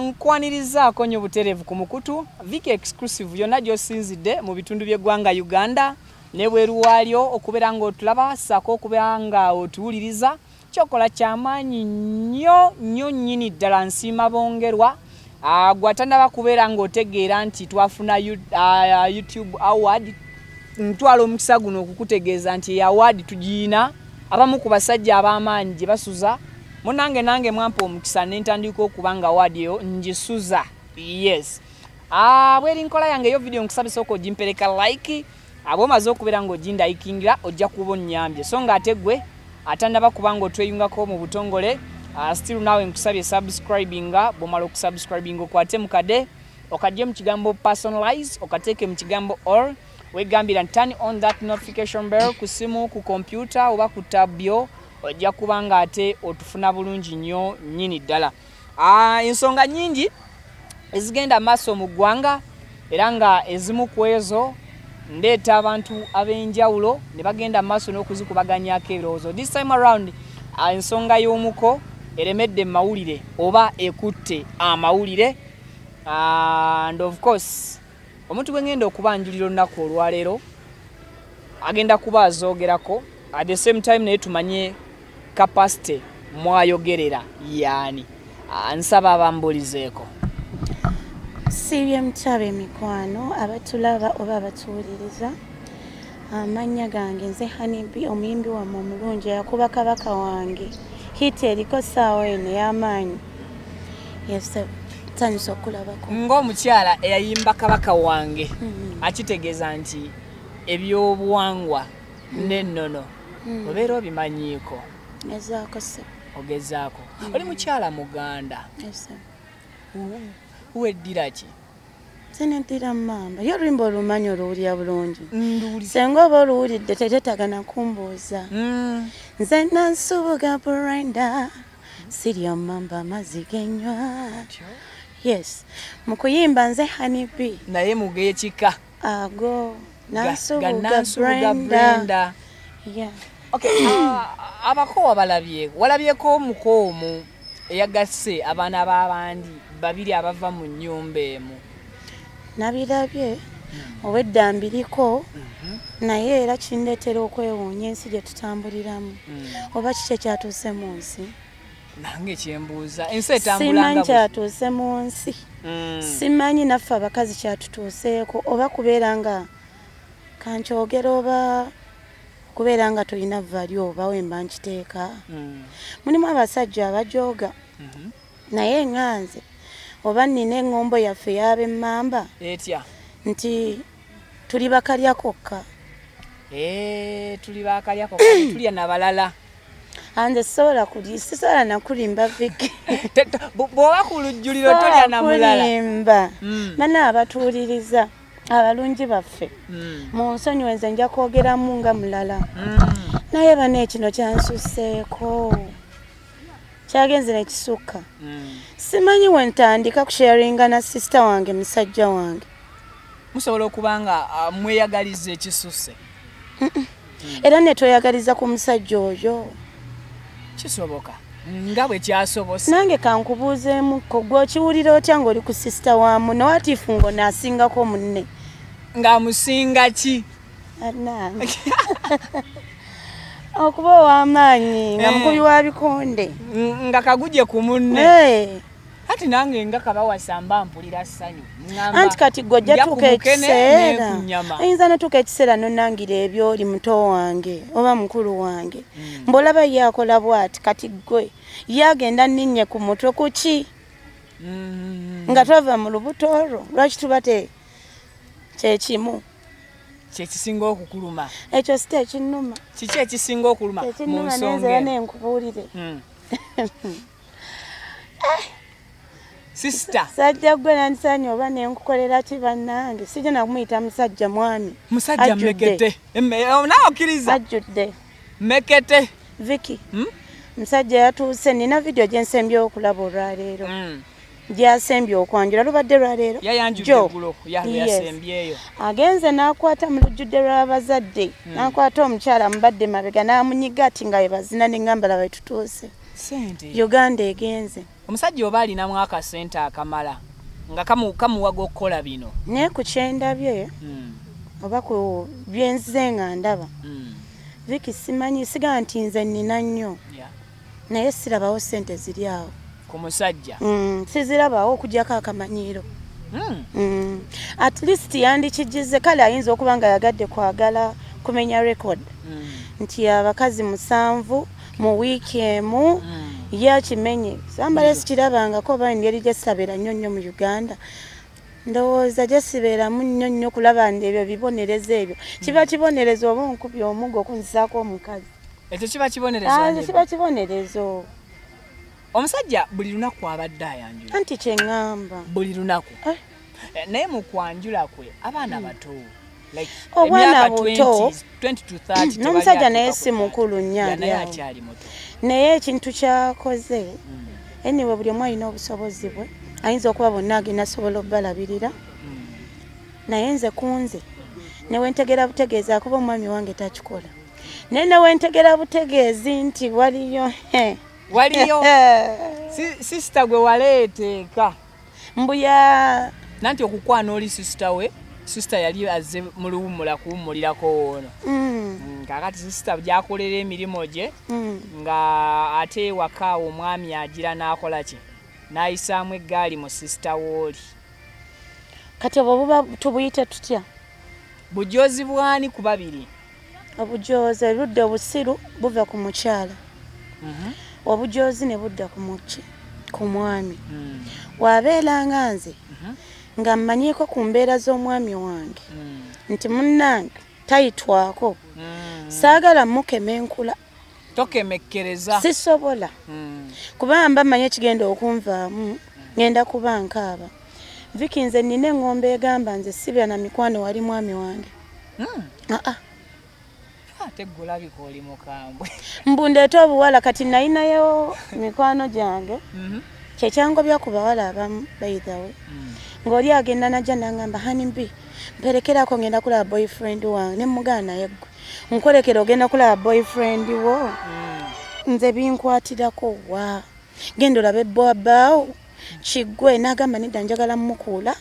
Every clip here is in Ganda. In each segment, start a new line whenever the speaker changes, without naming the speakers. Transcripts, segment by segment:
Nkwanirizaako nnyo butereevu ku mukutu Vicky Exclusive yonna gy'osinzidde mu bitundu by'eggwanga Uganda n'ebweru waalyo okubeera ng'otulaba ssaako okubeera nga otuwuliriza. Kyokola kyamaanyi nnyo nnyo nnyini ddala nsiima bongerwa. Ah, gwe atanaba kubeera ng'otegeera nti twafuna YouTube award, ntwala omukisa guno okukutegeeza nti eyo award tugiyina abamu ku basajja ab'amaanyi gye basuza. Munange nange mwampa omukisa ne ntandika okuba nga award eyo ngisuza. Yes. Ah, bweri nkola yange eyo video nkusaba sooka ogimpereka like. Aba omaze okubeera ng'ogindayikingira ojja kuba onnyambye so nga ate gwe atannaba kuba ng'otweyungako mu butongole still naawe nkusabye subscribinga. Bw'omala okusubscribinga okwate mu kade okajje mu kigambo personalize okateeke mu kigambo all, wegambira nti turn on that notification bell ku simu, ku kompyuta oba ku tab yo, ojja kuba nga ate otufuna bulungi nnyo nnyini ddala. Ensonga nnyingi ezigenda maaso mu ggwanga era nga ezimu ku ezo ndeeta abantu ab'enjawulo ne bagenda maaso n'okuzikubaganyako ebirowoozo. This time around ensonga y'omuko eremedde mu mawulire oba ekutte amawulire, and of course omuntu gwe ngenda okubanjulira olunaku olwaleero agenda kuba azoogerako at the same time, naye tumanye capacity mwayogerera yaani. Nsaba abambulizeeko.
Siibye mukyaba emikwano abatulaba oba abatuwuliriza. Amannya gange nze Honey, omuyimbi wammwe omulungi eyakuba Kabaka Wange, hit eriko saawa eno ey'amaanyi. Yes, nsanyusa okulabako.
Ng'omukyala eyayimba Kabaka Wange, akitegeeza nti ebyobuwangwa n'ennono obeera obimanyiiko.
Ngezaako se.
Ogezaako. Oli mukyala Muganda?
Yes.
Weddira ki?
Seneddira mmamba. Ye oluyimba olumanyi, oluwulira bulungi?
Nduwulira.
Senga oba oluwulidde, teteetaaga nakumbuuza. Nze Nansubuga Brenda, sirya mmamba, amazzi genywa. Yes, mu kuyimba nze Honey B.
Naye mugekika
ago
Nansubuga.
Nansubuga.
Brenda.
Brenda, yeah.
Okay, abako wabalabye, walabyeko omuko omu eyagasse abaana b'abandi babiri abava mu nnyumba emu?
Nabirabye, obwedda mbiriko, naye era kindeetera okwewuunya ensi gye tutambuliramu. Oba kiki ekyatuuse mu nsi?
Nange kyembuuza, ensi etambula
Simanyi
nga
kyatuuse mu nsi. Simanyi naffe abakazi kyatutuuseeko, oba kubeera nga kankyogera, oba kubeera nga tolina value, oba wemba nkiteeka. Mulimu abasajja abajooga, naye ŋŋanze oba nina eŋŋombo yaffe y'ab'emmamba
Etya?
nti tuli bakalya kokka.
Eh, tuli bakalyako, tulya nabalala.
Anze sisobola kulya, sisobola nakulimba, Viki.
Bw'oba ku lujjuliro tolya na mulala?
Kulimba. Bana abatuwuliriza abalungi baffe, mu nsonyiwe, nze nja kwogeramu nga mulala, naye bana ekino kyansuseeko, kyagenze nekisukka. Simanyi we ntandika kusharinga na sister wange, musajja wange.
Musobola okuba nga mweyagaliza ekisusse.
Era netweyagaliza ku musajja oyo.
Kisoboka nga bwe kyasobose.
Nange kankubuuzeemukko, gwe okiwulira otya ng'oli ku sister wa muno atiifu ng'onaasingako munne?
Ng'amusinga ki?
Nange okuba ow'amaanyi nga mukubi wa bikonde.
Nga kaguje ku munne.
Eh.
Kati nange nga kabawasa mba mpulira ssanyu. Ŋŋamba,
Anti kati gwe ojja
ndya ku
tuuka
mukene
ekiseera
ne ku nnyama.
Oyinza notuuka ekiseera nonangira ebyoli muto wange oba mukulu wange, mbwolaba ye akola bwati, kati gwe ye agenda nninnye ku mutwe kuki nga twava mu lubuto olwo? Lwaki tuba te kyekimu?
Kyekisinga okukuluma?
Ekyo si tekinnuma.
Kiki ekisinga okuluma mu
Tekinnuma
nsonga
nenzera
eno?
Nenkubuulire.
Sister.
Sajja gwe nandisanye oba nenkukolera ki bannange, sijja nakumuyita musajja, mwami.
Musajja.
Ajjudde.
Mekete. Oh, naawe okkiriza.
Ajjudde.
Mekete.
Viki, musajja yatuuse, nina vidiyo gyensembyewo okulaba olwaleero. Gyasembye okwanjula lubadde lwaleero.
Yayanjudde eggulo, yasembyeyo.
Agenze n'akwata mu lujjudde lw'abazadde, n'akwata omukyala mubadde mabega n'amunyiga ati nga bwe bazina, neŋŋamba laba tutuuse.
Sente.
Uganda egenze.
Omusajja oba alinamu akasente akamala nga kamuwaga okukola bino?
Naye ku kyendabye oba ku byenzize nga ndaba, Viki, simanyi, sigaa nti nze nnina nnyo, naye sirabawo sente ziri awo.
Ku musajja?
Sizirabawo okugyako akamanyiiro. At least yandikigize kale ayinza okuba nga yagadde kwagala kumenya record nti abakazi 7 mu wiiki emu ye akimenye. Sambale sikirabangako oba engeri gyesisabeera nnyo nnyo mu Uganda, ndowooza gyesibeeramu nnyo nnyo kulaba nti ebyo bibonerezo, ebyo kiba kibonerezo oba onkubi omugo okunzisaako omukazi.
Ekyo kiba kibonerezo?
Ah,
Andrew.
Kiba kibonerezo.
Omusajja buli lunaku abadde ayanjula.
Anti kyeŋŋamba.
Buli lunaku.
Eh.
Eh, naye mu kwanjula kwe abaana bato, like
Obwana
emyaka
buto.
20, 20 to 30.
N'omusajja naye si mukulu nnyo, ali
naye
awo.
akyali muto.
Naye ekintu kyakoze, anyway, buli omu alina obusobozi bwe, ayinza okuba bonna agenda asobola obbalabirira, naye nze kunze newentegera butegeezi akuba omwami wange takikola, naye newentegera butegeezi nti waliyo he.
Waliyo sister gwe waleeteeka.
Mbuya.
Nanti okukwana oli sister we, sister yali azze mu luwummula kuwummulirako woono. Kaakati sister gyakolera emirimu gye, nga ate ewaka awo omwami agira n'akola ki, n'ayisaamu eggaali mu sister wooli.
Kati obwo buba tubuyite tutya?
Bujozi bwani ku babiri?
Obujozi erudda, obusiru buva ku mukyala, obujozi ne budda ku muki, ku mwami. Wabeera nga nze nga mmanyiiko ku mbeera z'omwami wange nti munnange tayitwako, saagala mukema enkula.
Tokemekkereza.
Sisobola, kubanga mba mmanyi ekigenda okunvaamu, ngenda kuba nkaaba. Viki, nze nina eŋŋombe egamba nze sibya na mikwano wali mwami wange. Aa.
Ate gwe olabika oli mukambwe.
Mbu ndeeta obuwala, kati nayinayo mikwano gyange, kyekyangobya ku bawala abamu, by the way, ng'oli agenda najja nangamba, "Honey B, mperekerako, ngenda kulaba boyfriend wange." Nemugaana, "Naye gwe nkolekera ogenda kulaba boyfriend wo? Nze binkwatirako wa? Genda olabe bwabaawo kiggwe." N'agamba, "Nedda, njagala mukuula,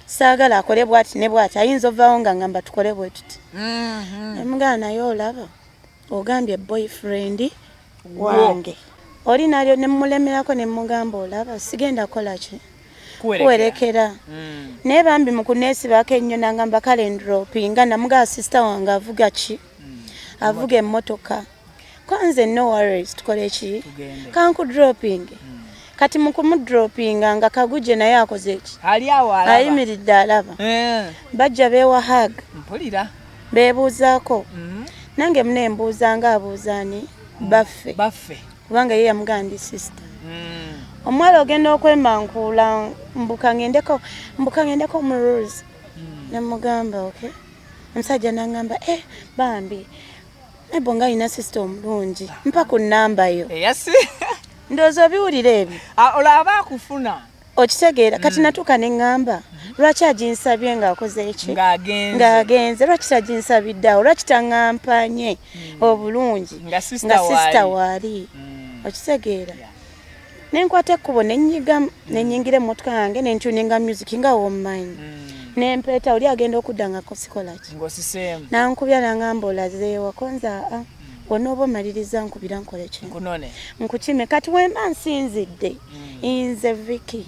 saagala akole bwati ne bwati, ayinza ovaawo nga ngamba tukole bwe tuti." Nemugaana, "Naye olaba ogambye boyfriend wange oli nalyo." Nemulemerako nemugamba, "Olaba sigenda kukola ki, kuwerekera." Naye bambi mu kuneesibako ennyo nangamba, "Kale ndropinga." Namugamba, "Sister wange avuga ki, avuga emmotoka, ko nze no worries, tukole ki,
Tugende.
Kanku dropping." Kati mu kumudropinga nga kaguje naye akoze ki?
Ali awo alaba.
Ayimiridde alaba. Bajja beewa hug.
Mpulira.
Beebuuzaako. Nange mune mbuuza nga abuuza ani, baffe.
Baffe.
Kubanga ye yamugamba ndi sister. Omuwala ogenda okwemankuula, mbuka ngendeko, mbuka ngendeko mu rules. Nemugamba, "Okay." Omusajja nangamba, "Eh, bambi ebo nga alina sister omulungi, mpa ku nnamba yo."
Eyasi.
Ndowooza obiwulira ebyo.
Ah, olwo aba akufuna.
Okitegeera? Kati natuuka ne ŋŋamba, lwaki aginsabye ng'akoze eki?
Ng'agenze.
Ng'agenze. Lwaki taginsabidde awo? Lwaki taŋŋampanye obulungi
nga sister
nga sister
waali.
waali? Okitegeera? Nenkwata ekkubo nenyiga, nenyingira emmotoka yange, nentuninga music nga wommanyi, nempeeta oli agenda okudda nga sikola ki.
Ng'osiseemu.
Nankubya nangamba, "Olazeewa?" Konza aa, "Wonooba omaliriza nkubira nkole ki."
Nkunone.
Nkukime. Kati wemba nsinzidde, nze Viki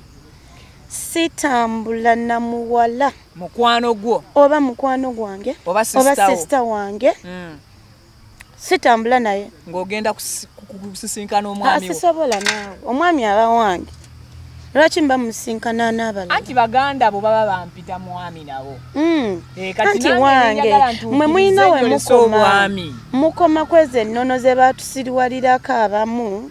sitambula na muwala
mukwano gwo
oba mukwano gwange
oba
oba
sister wo.
Sister wange sitambula naye.
Ng'ogenda kusisinkana omwami wo.
Sisobola naawe, omwami aba wange, lwaki mba musinkana n'abalala?
Anti baganda bo baba bampita mwami nabo. Eh, kati
Anti
nange
wange
njagala ntuukirize
mwe mulina we
njolese
mukoma.
obwami.
Mukoma kweza ennono ze batusiriwalirako abamu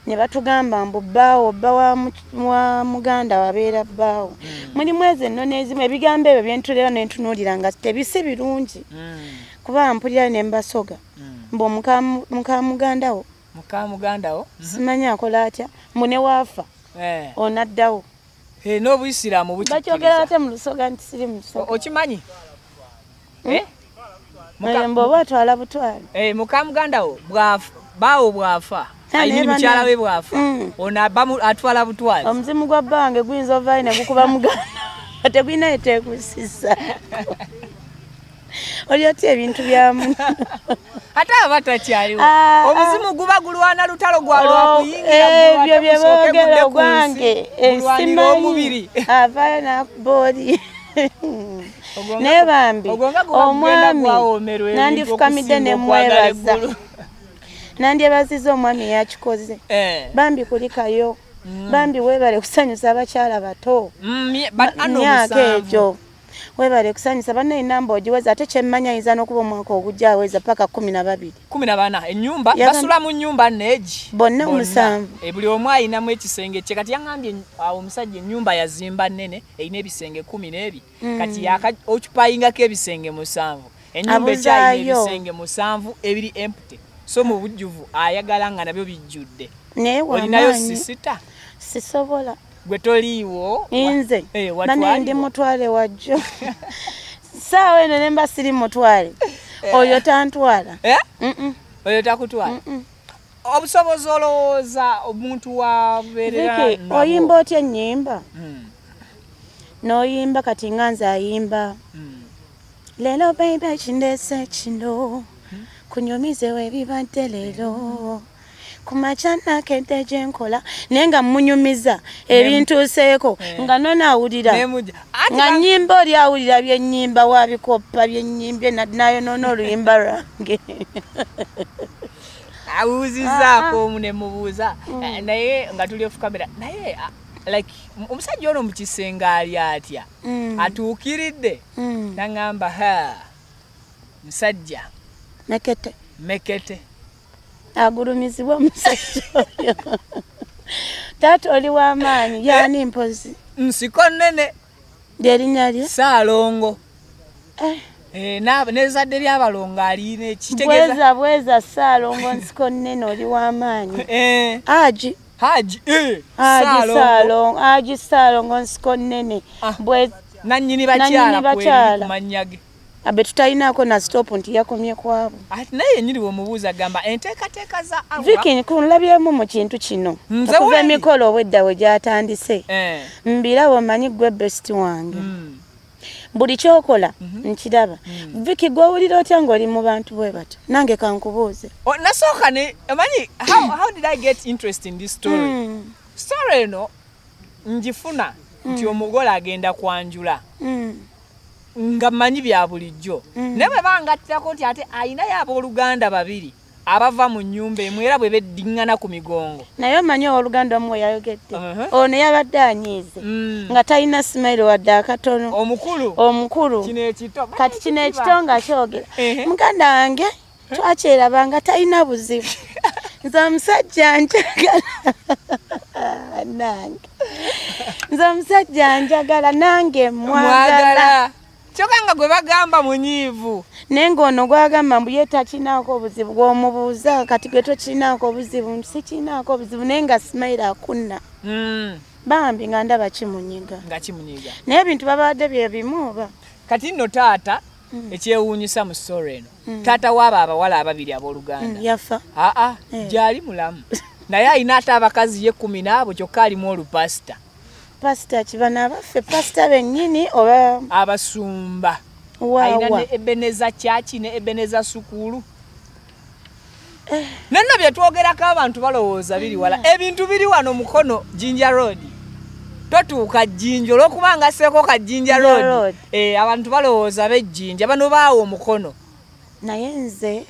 ne batugamba mbu bbaawo, bba wa muganda wabeera bbaawo. Mulimu ezo ennono ezimu, ebigambo ebyo byentulera nentunuulira nga tebisi birungi, kuba mpulira ne mbasoga mbu muka muganda wo.
Muka muganda wo.
Simanyi akola atya, mbu ne waafa onaddawo.
Eh, n'obuyisiraamu
Bakyogera
bukikkiriza.
Batya mu Lusoga nti siri Musoga?
Okimanyi? Eh?
Mbu oba otwala butwale.
Eh, muka muganda wo bwafa, baawo bwafa,
Ha,
I mean
naye
mukyala we
bana-
bwafa, ono atwala butwazi.
Omuzimu gwa bbange guyinza ovaayo ne gukuba muganda, tegulina yeteekusisa. Oli otya ebintu bya muno?
Ate aba takyaliwo.
Ah, ah.
Omuzimu guba gulwana lutalo gwa
Oh,
lwakuyingira
ebyo bye boogera ogwange
gulwanira
simanyi.
omubiri.
Avaayo n'akuba oli.
Ogwo
Naye bambi
ogwo nga guba gugenda
omwami
gwawoomerwa ebintu
nandifukamidde
okusinga okwagala
nemwebaza.
eggulu.
Nandyebaziza omwami yakikoze. Bambi kulikayo, bambi weebale kusanyusa abakyala bato.
But ano
Myaka
musanvu.
egyo weebale kusanyusa banna. Enamba ogiweza, ate kyemmanya ayinza n'okuba omwaka ogujja aweza paka 12.
14 ennyumba. Basula mu nnyumba neegi.
Bonna omusanvu.
E, buli omu ayinamu ekisenge kye. Kati yaŋŋambye awo omusajja ennyumba yazimba nnene, erina ebisenge kumi n'ebi. Kati yaka occupyingako ebisenge musanvu, ennyumba ekyalina
Abuzaayo.
ebisenge musanvu ebiri empty. So mu bujjuvu ayagala nga nabyo bijjudde.
Naye
Olinayo
wamaanyi.
sister?
Sisobola.
Gwe toliiwo?
Nze
Eh,
bane ndi
watwalibwa.
mutwale wajjo saawa eno nemba siri mutwale, oyo tantwala.
Eh?
Mm-mm.
Oyo takutwala.
Mm-mm.
Obusobozi olowooza omuntu wabeerera
Vicky,
nabwo?
oyimba otya ennyimba n'oyimba kati nga nze ayimba leero, baby, kindeese kino kunyumizewo ebibadde leero ku makya nakedde gye nkola, naye nga munyumiza ebintuuseeko nga nonaawulira
Nemujja. Anti
nga nyimba oli awulira byennyimba, wabikoppa byenyimbye nayonoona oluyimba lwange.
Abuuzizaako
Ah,
omu ne mubuuza. Eh, naye nga tuli off camera, naye like omusajja ono mu kisenge ali atya? Atuukiridde? Naŋŋamba, ha, musajja
Mekete.
Mekete.
Agulumizibwa omusajja oyo. Taata oli w'amaanyi yaani mpozi?
Nsiko nnene.
Lyerinnya lye?
Saalongo.
Eh,
Eh, n'ezzadde ly'abalongo alina, ekitegeeza
Bweza bweza Saalongo nsiko nnene, oli w'amaanyi.
Eh,
Aji
Haji eh,
Aji
Saalongo.
Saalongo, Aji Saalongo nsiko nnene.
Ah.
Bwe
Nannyini
Nannyini
bakyala kweri
bakyala.
ku mannya ge.
Abe tutayinaako na stop nti yakomye kwabo.
Ate naye yennyini bw'omubuuza agamba enteekateeka za Allah.
Vicky, kunlabyemu mu kintu kino
Nze
okuva
wendi.
emikolo obwedda we gyatandise.
Eh,
Mbiraba, omanyi gwe best wange. Buli kyokola nkiraba. Vicky, gwowulira otya ng'oli mu bantu bwe bato? Nange kankubuuze.
Oh, nasooka ne omanyi how did I get interest in this story? Story eno ngifuna nti omugole agenda kwanjula nga mmanyi bya bulijjo, naye bwe bangattirako nti ate ayinayo abooluganda babiri abava mu nnyumba emu era bwe beddiŋŋana ku migongo.
Naye omanyi owooluganda omu we yayogedde, ono yabadde anyiize nga talina smile wadde akatono.
Omukulu.
Omukulu.
Kino ekito.
Kati kino ekito nga kyogera,
Ehe.
muganda wange twakyeraba nga talina buzibu, nze omusajja njagala nange, nze omusajja njagala nange mwagala.
Mwagala, kyokka nga gwe bagamba munyiivu.
Naye ng'ono gwagamba mbu ye takinaako obuzibu, gw'omubuuza kati gwe tokinaako obuzibu, sikinaako obuzibu, naye nga smile akunna. Bambi nga ndaba kimunyiga.
Nga kimunyiga.
Naye ebintu babadde bye bimu oba?
Kati nno taata, ekyewuunyisa mu story eno, taata waabo abawala ababiri abooluganda
Yafa?
Aa.
Eh.
Gyali mulamu, naye alina ate abakazi ye 10 n'abo, kyokka alimu olupasita.
Pasita kibano abaffe, pasita bennyini oba?
Abasumba. Alina
Waawa.
ne Ebeneza kyaki ne Ebeneza sukulu.
Eh.
Nenno bye twogerako abantu balowooza biri wala. Ebintu biri wano Mukono, Jinja Road. Totuuka Jjinja olw'okuba nga seeko ka Jinja
Jinja
Road.
Road.
Eh, abantu balowooza b'ejjinja bano baawa omukono.
Naye nze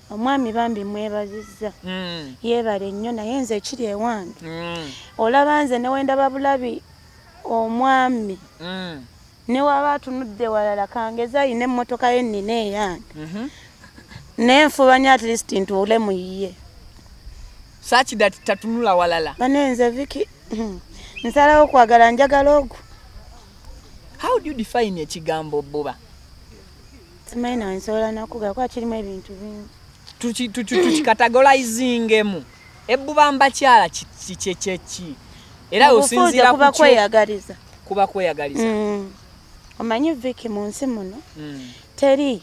omwami bambi mwebazizza. Yeebale nnyo, naye nze ekiri ewange, olaba nze newendaba bulabi omwami ne waba atunudde walala, kangeza ayina emmotoka ye nnina eyange, naye nfuba nnyo at least ntuule mu yiye.
Such that tatunula walala.
Bane nze Vicky nsalawo kwagala njagala ogwo.
How do you define ekigambo bbuba?
Simanyi nawe nsobola nakuga kuba kirimu ebintu bingi.
Tukicategorizingemu, ebbuba mbakyala kyeki? Era osinziira
kuba kweyagaliza.
Kuba kweyagaliza.
Omanyi Vicky, mu nsi muno teri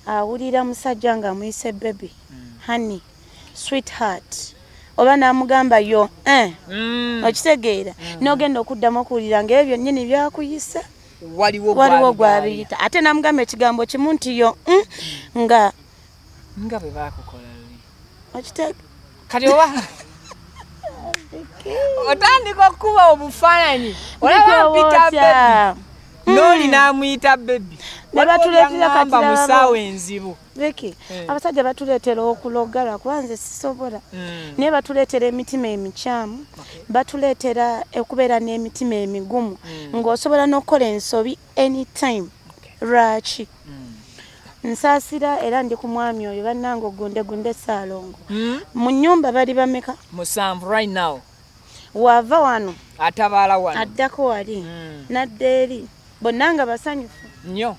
awulira musajja ng'amuyise baby, honey, sweetheart, oba n'amugamba yo eh. Okitegeera? N'ogenda okuddamu okuwulira ng'ebyo byonnyini byakuyise.
Waliwo
waliwo gwabiyita, ate n'amugamba ekigambo kimu nti yo nga
nga bwe bakukola luli.
Okitegeera?
Kati oba otandika okukuba obufaananyi, olaba mpita baby, n'oli n'amuyita baby.
Ne batuleetera kati
mu ssaawa enzibu.
Vicky, abasajja batuleetera okuloga, lwakuba nze sisobola, naye batuleetera emitima emikyamu, batuleetera okubeera n'emitima emigumu, ng'osobola n'okukola ensobi anytime. Lwaki? Nsaasira era ndi ku mwami oyo, bannange, ogunde gunde Saalongo. Mu nnyumba bali bameka?
7 right now.
Waava wano,
atabaala wano,
addako wali, nadda eri, bonna nga basanyufu.
Nnyo.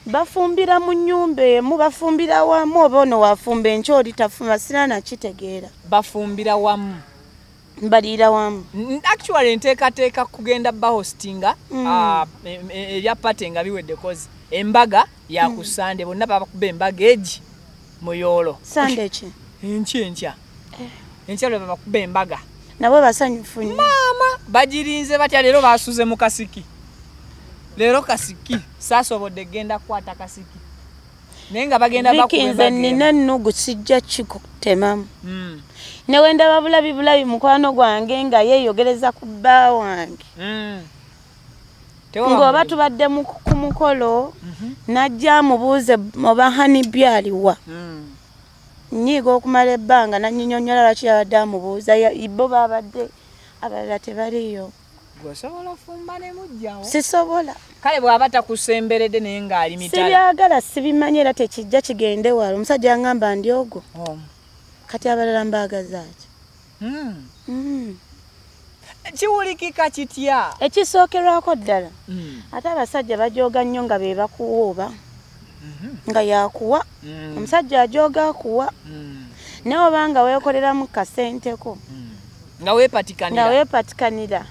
Bafumbira mu nnyumba emu, bafumbira wamu, oba ono wafumba enkya oli tafumba? Sina nakitegeera.
Bafumbira wamu.
Baliira wamu.
Actually enteekateeka kugenda bahostinga erya party nga biwedde, 'cause embaga ya ku Sande. Bonna babakuba embaga egi muyoolo.
Sande ki?
Enkya, enkya, enkya lwe babakuba embaga.
Nabo basanyufu nnyo.
Maama, bagirinze batya? Leero basuze mu kasiki, leero kasiki saasobodde genda kukwata kasiki, naye nga bagenda
Vicky,
bakuba
nze
embaga
nina
emu.
Ennugu sijja kikutemamu. Ne wendaba bulabi bulabi mukwano gwange nga yeeyogereza ku bba wange,
Tewaba
ng'oba
mulimu.
tubadde ku mukolo, najja amubuuze oba honey byaliwa, nyiiga okumala ebbanga nanyinyonnyola lwaki yabadde amubuuza. Bo babadde abalala tebaliyo.
Gwe osobola ofumba ne mujjawo?
Sisobola.
Kale bw'aba takusemberedde naye ng'ali mitala?
Sibyagala, sibimanyi, era tekijja kigende wala. Omusajja yaŋŋamba ndi ogwo,
Omu.
kati abalala mbaagazaaki?
Kiwulikika kitya?
Ekisookerwako ddala, ate abasajja bajooga nnyo nga be bakuwa, oba nga yakuwa. Omusajja ajooga akuwa, naye oba nga weekoleramu kasenteko,
Nga
nga
weepatikanira,
weepatikanira,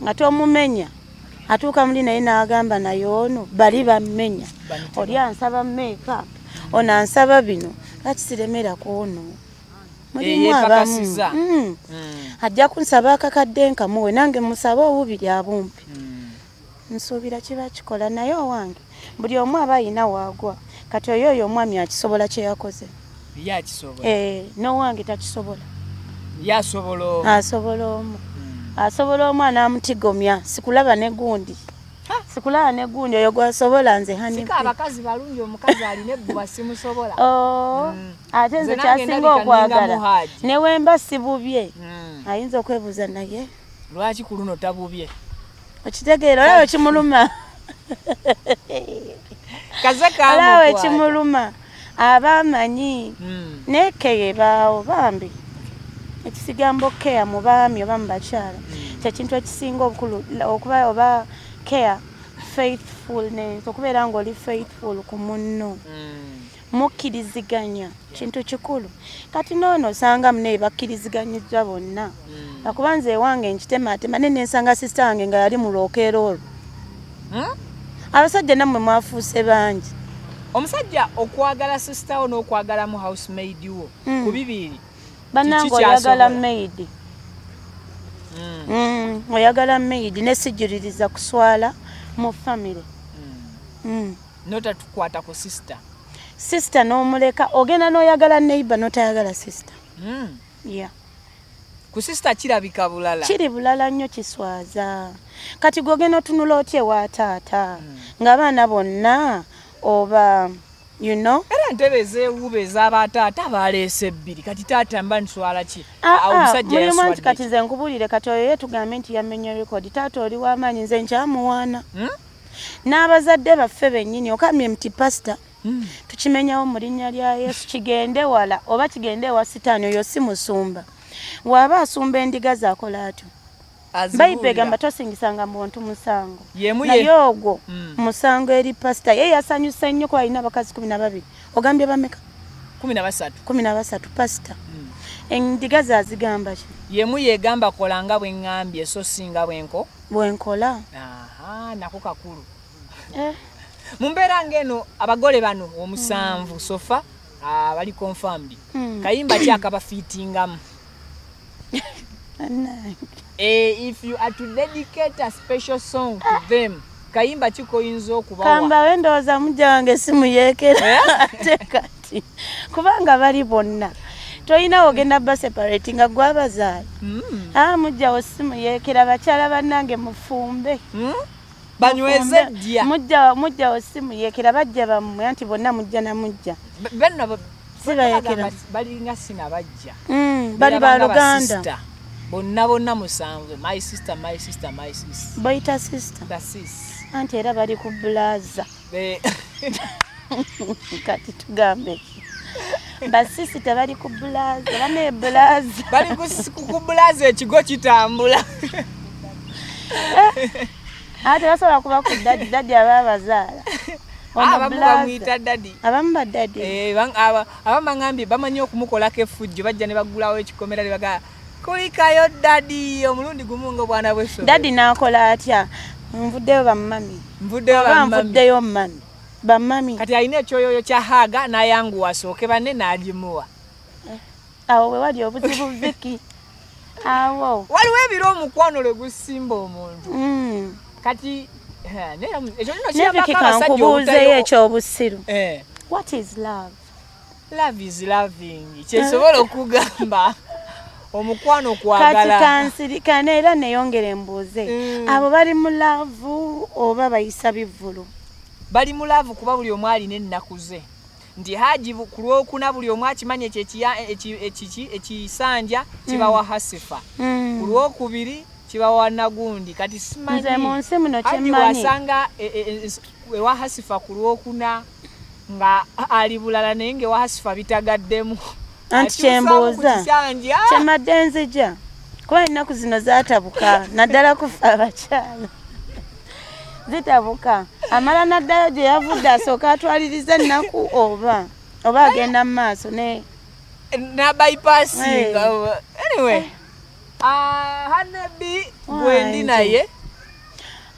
nga tomumenya, atuuka muli naye n'agamba, naye ono bali bammenya, oli ansaba makeup, ono ansaba bino, lwaki siremera ku ono? Mulimu abamu.
Yeepakasiza.
Ajja kunsaba akakadde nkamuwe, nange musabe obubiri abumpi. Nsuubira kiba kikola, naye owange buli omu aba ayina waagwa. Kati oyo omwami akisobola kye yakoze?
Ye akisobola.
Eh, n'owange takisobola.
Ye asobola omu.
Asobola omu, asobola omu anaamutigomya. Sikulaba ne gundi, sikulaba ne gundi, oyo gwasobola, nze honey.
Sika abakazi balungi, omukazi alina ebbuba simusobola.
Oh, ate nze
Nze nange
kyasinga
ndabika
okwagala,
nninga muhaaji.
ne wemba sibubye, ayinza okwebuuza naye
Lwaki ku luno tabubye?
Okitegeera? Olaba ekimuluma?
Kaze
Olaba
kamukwata.
ekimuluma? Aba amanyi, naye keya ebaawo bambi. Ekisigambo care mu baami oba mu bakyala kyekintu ekisinga obukulu, okuba oba care, faithfulness, okubeera ng'oli faithful ku munno, mukkiriziganya, kintu kikulu. Kati noono osanga munaye bakkiriziganyiddwa bonna, akuba nze ewange nkitematema, naye nensanga sister wange nga yali mu lwokeera olwo. Abasajja nammwe mwafuuse bangi.
Omusajja okwagala sister wo n'okwagalamu housemaid wo, ku bibiri
Bannange,
kiki
oyagala
kyasobola?
maid. Oyagala maid, nesijuliriza kuswala mu family.
Notatukwata ku sister.
Sister n'omuleka, ogenda n'oyagala neighbor, n'otayagala sister. Yeah.
Ku sister kirabika bulala.
Kiri bulala nnyo, kiswaza. Kati gwogenda otunula otya ewa taata ng'abaana bonna oba you know?
Era entebe ez'ewuuba ez'abataata baleese bbiri. Kati taata mba nswala ki?
Ah,
Awo
ah,
omusajja
mulimu nti
yaswadde
kati
ki?
nze nkubuulire, kati oyo ye tugambe nti yamenye record. Taata oli w'amaanyi, nze nkyamuwaana. N'abazadde baffe bennyini, okambye nti pasita, tukimenyawo mu linnya lya Yesu, kigende wala oba kigende ewa Sitaani. Oyo si musumba. Waaba asumba endiga zaakola atyo? Bayibuli egamba tosingisanga muntu musango.
Yemu
Naye ogwo musango eri pasita. Ye yasanyuse nnyo kuba alina abakazi 12. Ogambye bameka?
13.
13. Pasita, endiga ze azigamba ki?
Yemu yegamba kola nga bwe ŋŋambye so si nga bwenko
Bwenkola.
Aha, nako kakulu.
Eh.
Mu mbeera ng'eno, abagole bano 7 so far bali confirmed. Kayimba ki akabafiitingamu?
Bannange.
Eh, if you are to dedicate a special song to them, kayimba ki koyinza okubawa?
Kambawe, ndowooza mujja wange simuyeekera.
Eh?
Ate kati kubanga bali bonna tolina ogenda baseparate nga gwabazaala. Ah, mujjawo simuyeekera. Bakyala bannange, mufumbe.
Banyweze.
Mufumbe.
Ddya.
Mujjawo simuyeekera, bajja bammwe, anti bonna mujja na mujja.
Benno
Sibayeekera.
bagamba balinga sinabajja.
Bali
Beerabanga
baluganda.
basista. Bonna bonna 7, my sister, my sister, my sis.
Bayita sister.
The sis.
Anti era bali ku bulaza. Kati tugambe ki? Basisi tebali ku bulaza, bane bulaza.
Bali ku bulaza, ekigo kitambula.
Ate tebasobola kuba ku daddy, daddy aba abazaala. Ono
Abamu
blaza.
bamuyita daddy.
Abamu badaddy.
Eh, abamu baŋambye bamanyi okumukolako effujjo, bajja ne baggulawo ekikomera ne bagaa kulikayo daddy omulundi gumu nga obwana bw'essomero.
Daddy n'akola atya? Nvuddeyo bammami.
Nvuddeyo
Oba
bammami.
nvuddeyo mami, bammami.
Kati alina ekyoyoyo kya haaga n'ayanguwa asooke banne n'agimuwa.
Awo we wali obuzibu, Viki, awo.
Waliwo ebiro omukwano lwe gusimba omuntu. Kati eh, naye ekyo nno
Ne
kiyambako
Viki,
abasajja
kankubuuzeyo
obutayo.
ekyobusiru.
Eh,
What is love?
Love is loving, kyesobola okugamba omukwano
Kati
kwagala.
kansirikane era neyongere mbuuze. Abo bali mu love oba bayisa bivvulu?
Bali mu love, kuba buli omu alina ennaku ze, nti haji ku Lwokuna buli omu akimanyi ekyo ekiki ekisanja kibawa Hasifa, ku Lwokubiri kibawa nagundi. Kati simanyi.
Nze mu nsi muno
Haji
kyemmanyi
wasanga ewa Hasifa ku Lwokuna nga ali bulala, naye nga ewa Hasifa bitagaddemu.
Anti
Akyusaamu ku
kyembuuza,
kisanja.
Kyemadde nzija, kuba ennaku zino zaatabuka, naddala kufa abakyala zitabuka, amala naddayo gye yavudde asooka atwaliriza ennaku oba agenda mu maaso ne
Na bypassing.
Eh.
Anyway, Hanebi gwendi naye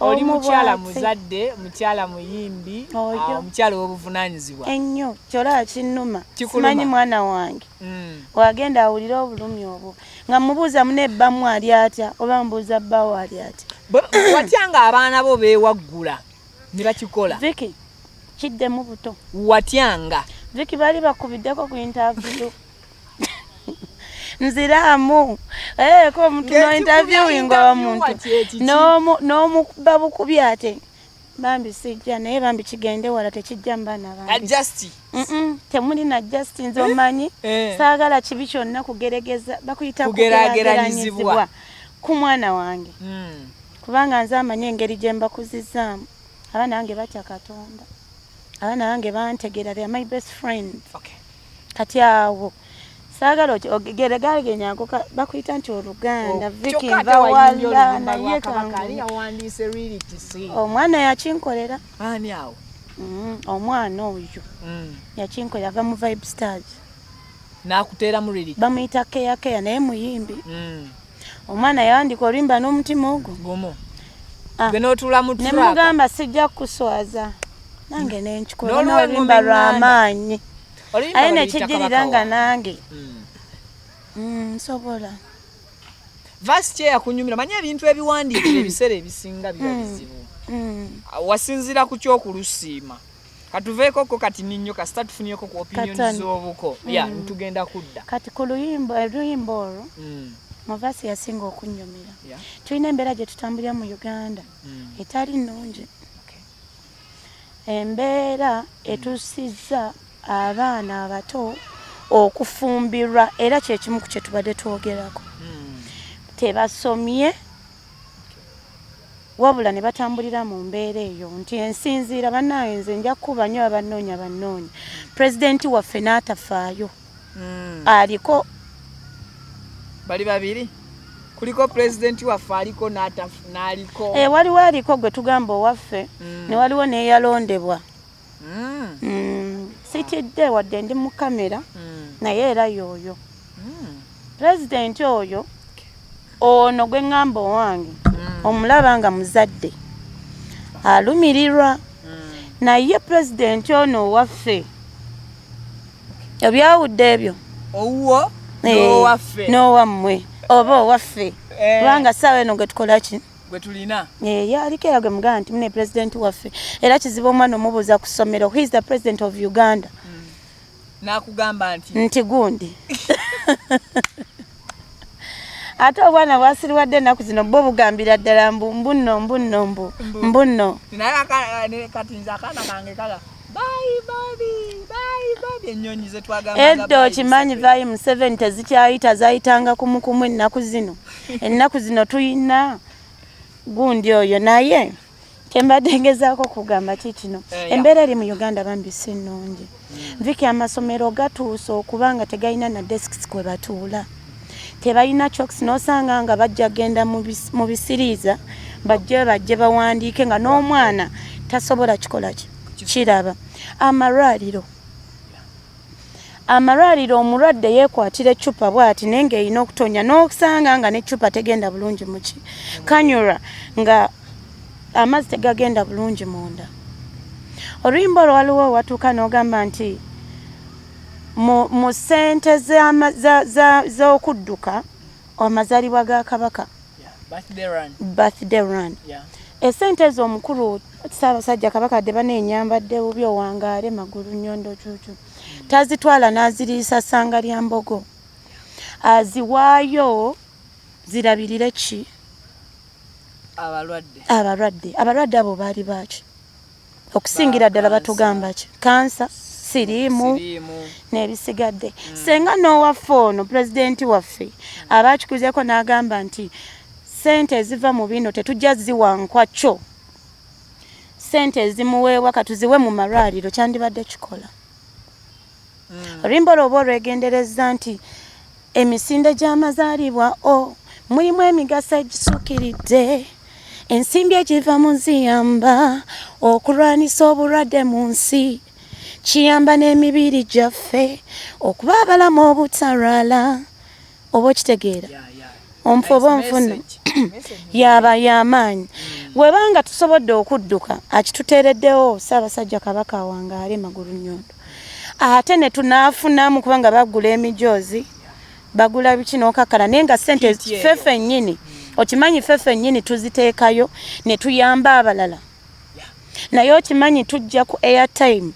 oli
Omu
mukyala
bw'ati.
muzadde, mukyala muyimbi,
Oyo.
omukyala ow'obuvunaanyizibwa.
Ennyo, kyolaba kinnuma.
Kikuluma.
Simanyi mwana wange wagenda awulire obulumi obwo nga mubuuza munebbamu ali atya, oba mubuuza bbawo ali atya.
Watya nga abaana bo beewaggula ne bakikola?
Viki, kiddemu buto.
Watyanga?
Viki, baali bakubiddeko ku interview, nziraamu. Eh, ko omuntu no
Ng'ekikubya
interviewing
interviewer
omuntu
kyekiki?
n'omukuba bukubi, ate bambi sijja, naye bambi kigende wala, tekijja mu baana bange.
Just
Temuli na just, nze omanyi
Eh.
saagala kibi kyonna kugeregeza, bakuyita
Kugeraageranyizibwa.
kugeraageranyizibwa ku mwana wange, kubanga nze amanyi engeri gye mbakuzizaamu. Abaana bange batya Katonda, abaana bange bantegeera, they are my best friends. Kati awo saagala ogeregagenyako, bakuyita nti oluganda. Viki,
Kyokka ate
nva
wayimbye
wala
oluyimba lwa
naye
Kabaka, ani
kangu
yawandiise lyrics?
Omwana yakinkolera.
Ani awo?
Omwana oyo yakinkolera, ava mu Vibe Stars.
N'akuteeramu lyrics?
Bamuyita Keyakeya, naye muyimbi. Omwana yawandika oluyimba n'omutima ogwo.
Gumu.
Ah.
Gwe n'otuula mu
Ne
track.
mugamba sijja kukuswaza, nange nenkikola.
N'oluwa
N'oluyimba
engoma
lw'amaanyi.
Oluyimba
Aye
baluyita
nekijjirira
Kabaka
nga
Wange.
nange nsobola.
Verse ki eyakunyumira? Manyi ebintu ebiwandiikira ebiseera ebisinga biba bizibu. Wasinziira ku kyokulusiima. Katuveekoko kati ninnyo, kasita tufunyeko ku opinion
Katono.
z'obuko ya ntugenda kudda.
Kati ku luyimba, oluyimba olwo, mu verse yasinga okunnyumira, tulina embeera gye tutambulira mu Uganda etali nnungi. Embeera etusizza abaana abato okufumbirwa, era kyekimu ku kye tubadde twogerako. Tebasomye, wabula ne batambulira mu mbeera eyo nti ensinziira bannange, nze nja kukuba nnyo abanoonya bannoonya. Pulezidenti waffe n'atafaayo. Aliko.
Bali babiri, kuliko pulezidenti waffe aliko n'aliko.
Eh, waliwo aliko gwe tugamba owaffe, ne waliwo n'eyalondebwa. Sitidde wadde ndi mu kamera, naye era y'oyo pulezidenti oyo. Ono gwe ŋŋamba owange omulaba nga muzadde alumirirwa, naye pulezidenti ono owaffe obyawudde ebyo.
Owuwo
Eh,
n'owaffe.
N'owammwe oba owaffe.
Eh.
Kubanga ssaawa eno gwe tukola ki?
Gwe tulina.
Eh, yaliko era gwe mugamba nti mune pulezidenti waffe, era kizibu omwana omubuuza ku ssomero, "Who is the president of Uganda?"
N'akugamba nti
Nti gundi. Ate obwana bwasiriwadde ennaku zino bwo bugambira ddala mbu mbunno mbunno mbu
Mbu.
mbunno.
Naye kati nze akaana kange kala bye babi, bye babi, ennyonyi zetwagamba.
Edda okimanyi vayi Museveni tezikyayita, zayitanga kumukumu. Ennaku zino tuyina gundi oyo. Naye kyembadde ngezaako kugamba ki kino?
Eh, yeah.
Embeera eri mu Uganda bambi si nnungi, Viki. Amasomero gatuuse okuba nga tegalina na desks kwe batuula, tebalina chalks, n'osanga nga bajja genda mu bisiriiza bajje bawandiike nga n'omwana tasobola kikola ki kiraba. Amalwaliro, omulwadde yeekwatira eccupa bw'ati naye ng'erina okutonya, n'osanga nga n'eccupa tegenda bulungi muki kanyura, nga amazzi tegagenda bulungi munda. Oluyimba olwo waliwo watuuka n'ogamba nti mu ssente z'okudduka amazaalibwa ga Kabaka, birthday run, esente ezo omukulu Ssaabasajja Kabaka dde baneenyambadde bubi, owangaale magulu nyondo cucu, tazitwala n'aziriisa ssanga lya mbogo, aziwaayo zirabirire ki?
Abalwadde.
Abalwadde. Abalwadde abo baali baaki okusingira ddala?
Ba
Batugamba ki? Kansa, siriimu
Siriimu.
n'ebisigadde. Senga n'owaffe ono pulezidenti waffe aba akikuzeeko n'agamba nti sente eziva mu bino tetujja ziwa nkwakyo, sente ezimuweebwa katuziwe mu malwaliro, kyandibadde kikola. Oluyimba olwo oba olwegendereza nti emisinde gy'amazaalibwa o mulimu emigaso egisukiridde, ensimbi egiva mu ziyamba okulwanisa obulwadde mu nsi, kiyamba n'emibiri gyaffe okuba abalamu obutalwala. Oba okitegeera? Omufu oba onfuna yaba y'amaanyi. Webanga tusobodde okudduka akituteereddewo Ssaabasajja Kabaka awangaale magulu nnyondo, ate ne tunaafunamu, kubanga bagula emijoozi, bagula biki n'okakkala, naye nga sente
Kit eyo.
ffe ffennyini, okimanyi ffe ffennyini tuziteekayo ne tuyamba abalala, naye okimanyi tujja ku airtime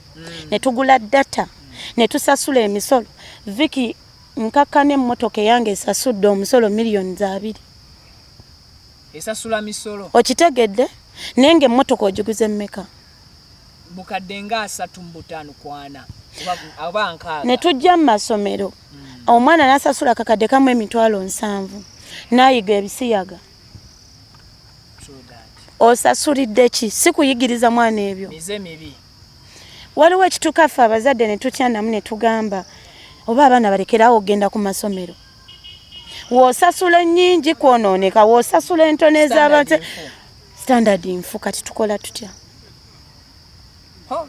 ne tugula data ne tusasula emisolo. Viki, nkakkana emmotoka eyange esasudde omusolo miliyoni 2.
Esasula misolo.
Okitegedde? Naye nga emmotoka ogiguze mmeka?
Bukadde nga 35 kwana oba 60.
Ne tujja mu masomero, omwana n'asasula kakadde kamu 70,000 n'ayiga ebisiyaga.
True that.
Osasulidde ki? Si kuyigiriza mwana ebyo.
Mize mibi.
Waliwo ekituuka ffe abazadde ne tutya namu ne tugamba oba abaana balekerawo okugenda ku masomero. W'osasula ennyingi kwonooneka, w'osasula entono ez'abantu
Standard nfu.
Standard nfu. Kati tukola tutya?
Ho.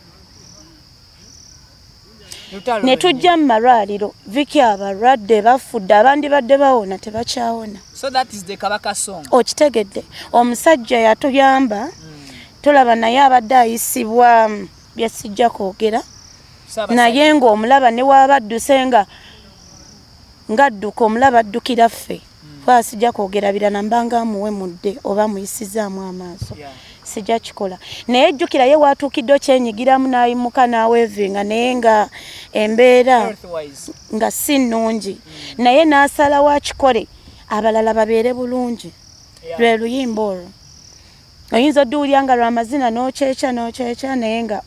Lutalo
Ne tujja mu malwaliro, Viki, abalwadde bafudde, abandibadde bawona tebakyawona.
So that is the Kabaka song.
Okitegedde? Omusajja yatuyamba, tolaba, naye abadde ayisibwa byesijja kwogera.
Ssaabasajja.
Naye ng'omulaba ne waaba adduse nga ng'adduka, omulaba addukira ffe, kuba sijja kwogera birala, mbanga amuwemudde oba amuyisizaamu amaaso. Sijja kikola, naye jjukira ye waatuukidde okyenyigiramu n'ayimuka n'aweevinga, naye nga embeera
Health-wise.
nga si nnungi, naye n'asalawo akikole abalala babeere bulungi. Lwe luyimba olwo oyinza odduwulya nga lwamazina n'okyekya n'okyekya, naye nga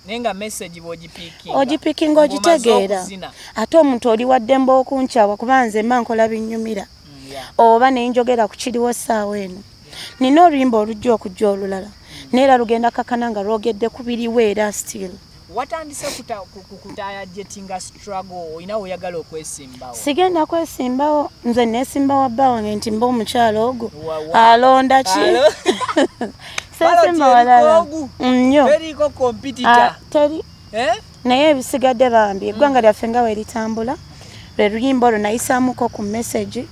Naye nga message bw'ogipiikinga.
Ogipikinga, ogitegeera.
Okuzina.
Ate omuntu oli waddembe okunkyawa, kuba nze mba nkola binnyumira oba nenjogera ku kiriwo ssaawa eno. Nina oluyimba olujja okujja olulala, naye era lugenda kakana nga lwogedde ku biriwo era still.
Watandise kutajetinga struggle, olina weoyagala okwesimbawo?
Sigenda kwesimbawo. Nze nesimbawa bba wange nti mba omukyalo ogwo
Wa-
alonda ki?
Alo.
Sesimba
Ballot
walala
eriko ogu.
nnyo.
Teriko competitor.
Ah, teri.
Eh?
Naye ebisigadde bambi eggwanga lyaffe nga weritambula, lwe luyimba olwo nayisaamuko ku message.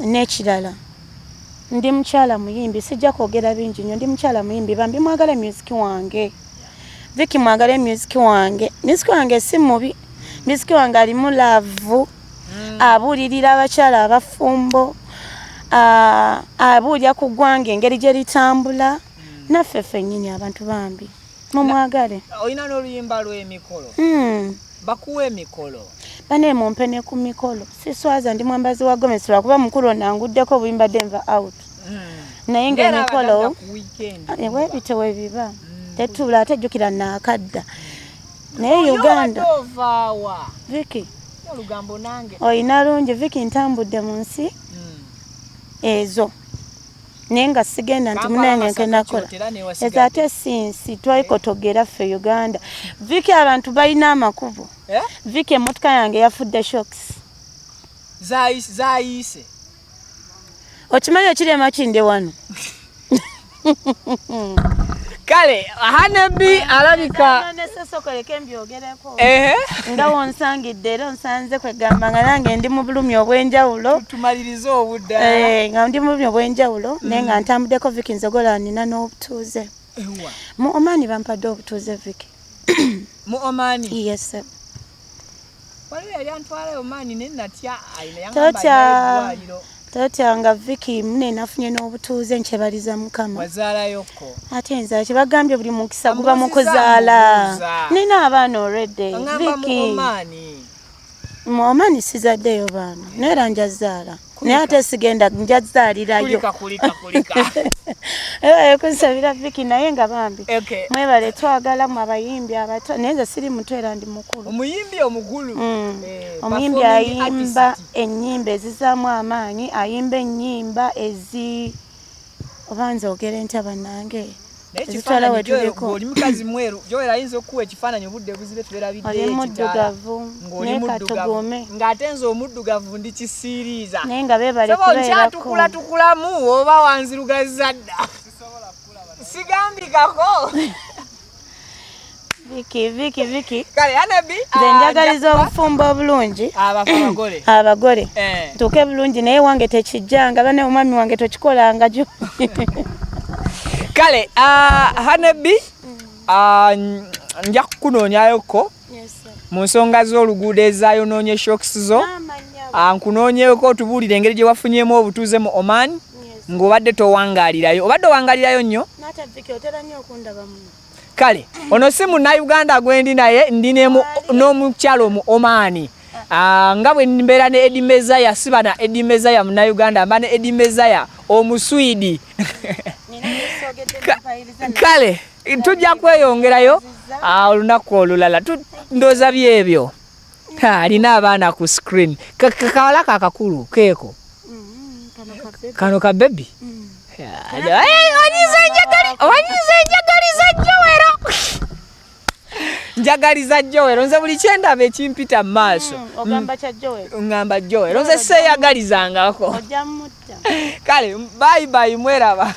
N'ekirala, ndi mukyala muyimbi, sijja kwogera bingi nnyo. Ndi mukyala muyimbi, bambi mwagale music wange. Vicky, mwagale music wange. Music wange si mubi, music wange alimu love, abuulirira abakyala abafumbo, abuulira ku ggwanga engeri gye litambula, naffe ffennyini abantu. Bambi mumwagale.
Olina n'oluyimba lw'emikolo. Bakuwa emikolo?
Bane, mumpe ne ku mikolo, siswaza. Ndi mwambazi wa gomesi, lwakuba mukulu onanguddeko obuyimbadde nva out, naye ngaemikolo
Ng'era abagagga ku weekend.
Webito webiba tetuula, ate jjukira naakadda naye Uganda.
Obadde ovaawa?
Viki.
Olugambo nange.
Olina lungi Viki, ntambudde mu nsi ezo, naye nga sigenda nti
Kampala,
munange
Masaka,
nkenakola.
Kyotera newasigadde.
Ezo ate si nsi, twayikotogera ffe Uganda. Viki, abantu balina amakubo.
Eh?
Viki, emmotoka yange yafudde shocks.
Zayiise.
Okimanyi okirema kinde wano.
Kale Haneby alabika.
Nesesokoleke mbyogereko.
Ehe.
Nga wonsangidde era onsanze kwegamba nga nange ndi mu bulumi obw'enjawulo.
Tumalirize obudde.
Eh, nga ndi mu bulumi obw'enjawulo, naye nga ntambuddeko. Viki, nzogola nina n'obutuuze.
Ewa?
Mu Omani bampadde obutuuze, Viki.
Mu Omani?
Yes sir.
Waliwo yali antwala Omani naye natya ayina yangamba
Totya.
alinayo eddwaliro.
Totya nga Viki mune nafunye n'obutuuze, nkyebaliza Mukama.
Wazaalayokko?
Ate nze kyebagambye, buli mukisa guba mu
Ambuuziza,
kuzaala.
mbuuza.
Nina abaana already.
Angamba mu
Viki.
Omani.
Mu Omani sizaddeyo baana, naye era njazaala, naye ate sigenda, njazaalirayo.
Kulika, kulika, kulika.
Kunsabira Viki, naye nga bambi mwebale twagala mu abayimbi abato, naye nze siri muto era ndi mukulu.
Omuyimbi omukulu.
Omuyimbi
performing
ayimba
artist.
Ennyimba ezizaamu amaanyi, ayimba ennyimba ezi oba nze ogere ntya bannange,
Naye
ezitwala
ekifaananyi
we
Joel,
tuliko.
ng'oli mukazi mweru. Joel ayinza okukuwa ekifaananyi obudde buzibe tubeerabiddeyo
Oli
ekitaala.
muddugavu.
Ng'oli
Naye
muddugavu.
katugume.
Ng'ate nze omuddugavu ndi kisiiriiza.
Naye nga beebale
Sebo
kubeerako.
nkyatukulatukulaamu oba wanzirugazza dda, sigambikako.
Viki, Viki, Viki.
Kale Haneby.
Nze njagaliza obufumbo obulungi.
Abafa abagole.
Abagole.
Eh.
Ntuuke bulungi, naye wange tekijjanga bane, omwami wange tokikolanga gyo.
Kale Haneby, nja kukunoonyayoko mu nsonga z'oluguudo ezayonoonye shocks zo. Nkunoonyeeko otubuulire engeri gye wafunyemu obutuuze mu Oman ng'obadde towangaalirayo, obadde owangaalirayo nnyo.
Nate Viki, otera nnyo okundaba muno.
Kale ono si munnayuganda gwendi naye, ndi n'omukyalo mu Omaani. Nga bwe mbeera ne Edi Mezaya, siba na Edi Mezaya munnayuganda, mba ne Edi Mezaya Omuswidi.
Nina byesogedde mpayiriza.
Kale tujja kweyongerayo olunaku olulala. Ndowooza byebyo. Ha, alina abaana ku screen. Kawala kakakulu keeko.
Kano ka baby.
Kano ka baby. Wanyiza enjagaliza Jowero, njagaliza Jowero. Nze buli kyendaba ekimpita mu maaso.
Ogamba kya Joel.
Ŋŋamba Jowero, nze seeyagalizangako.
Ojja mutta.
Kale bye bye, mweraba.